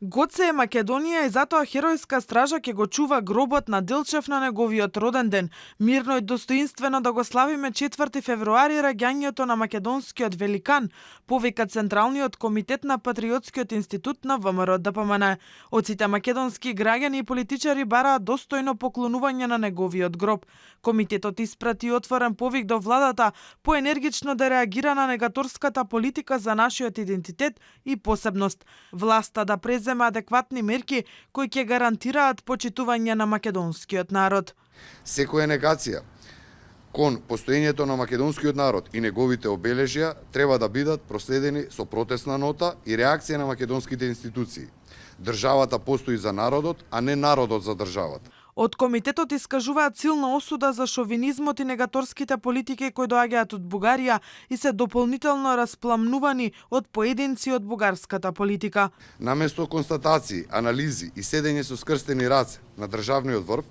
Гоце е Македонија и затоа херојска стража ќе го чува гробот на Делчев на неговиот роден ден. Мирно и достоинствено да го славиме 4 февруари раѓањето на македонскиот великан, повика Централниот комитет на Патриотскиот институт на ВМРО ДПМН. Од сите македонски граѓани и политичари бараат достојно поклонување на неговиот гроб. Комитетот испрати отворен повик до владата поенергично да реагира на негаторската политика за нашиот идентитет и посебност. Власта да презема адекватни мерки кои ќе гарантираат почитување на македонскиот народ. Секоја негација кон постоењето на македонскиот народ и неговите обележја треба да бидат проследени со протестна нота и реакција на македонските институции. Државата постои за народот, а не народот за државата. Од комитетот искажуваат силна осуда за шовинизмот и негаторските политики кои доаѓаат од Бугарија и се дополнително распламнувани од поединци од бугарската политика. Наместо констатации, анализи и седење со скрстени раце на државниот врв,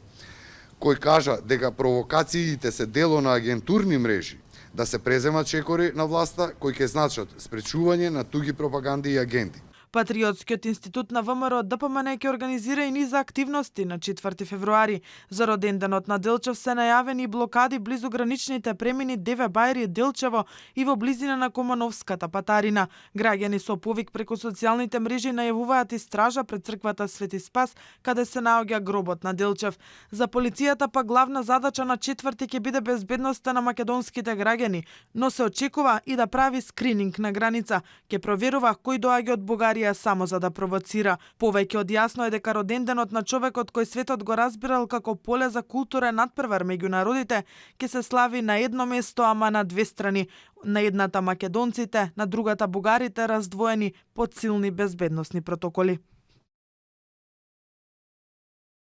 кој кажа дека провокациите се дело на агентурни мрежи, да се преземат чекори на власта кои ќе значат спречување на туги пропаганди и агенти. Патриотскиот институт на ВМРО ДПМН ќе организира и низ активности на 4 февруари. За роденденот на Делчев се најавени блокади близу граничните премини Деве Бајри и Делчево и во близина на Комановската патарина. Граѓани со повик преку социјалните мрежи најавуваат и стража пред црквата Свети Спас, каде се наоѓа гробот на Делчев. За полицијата па главна задача на 4 ќе биде безбедноста на македонските граѓани, но се очекува и да прави скрининг на граница. Ќе проверува кој доаѓа од Бугарија само за да провоцира. Повеќе од јасно е дека роденденот на човекот кој светот го разбирал како поле за културен надпревар меѓу народите ќе се слави на едно место, ама на две страни. На едната македонците, на другата бугарите, раздвоени под силни безбедносни протоколи.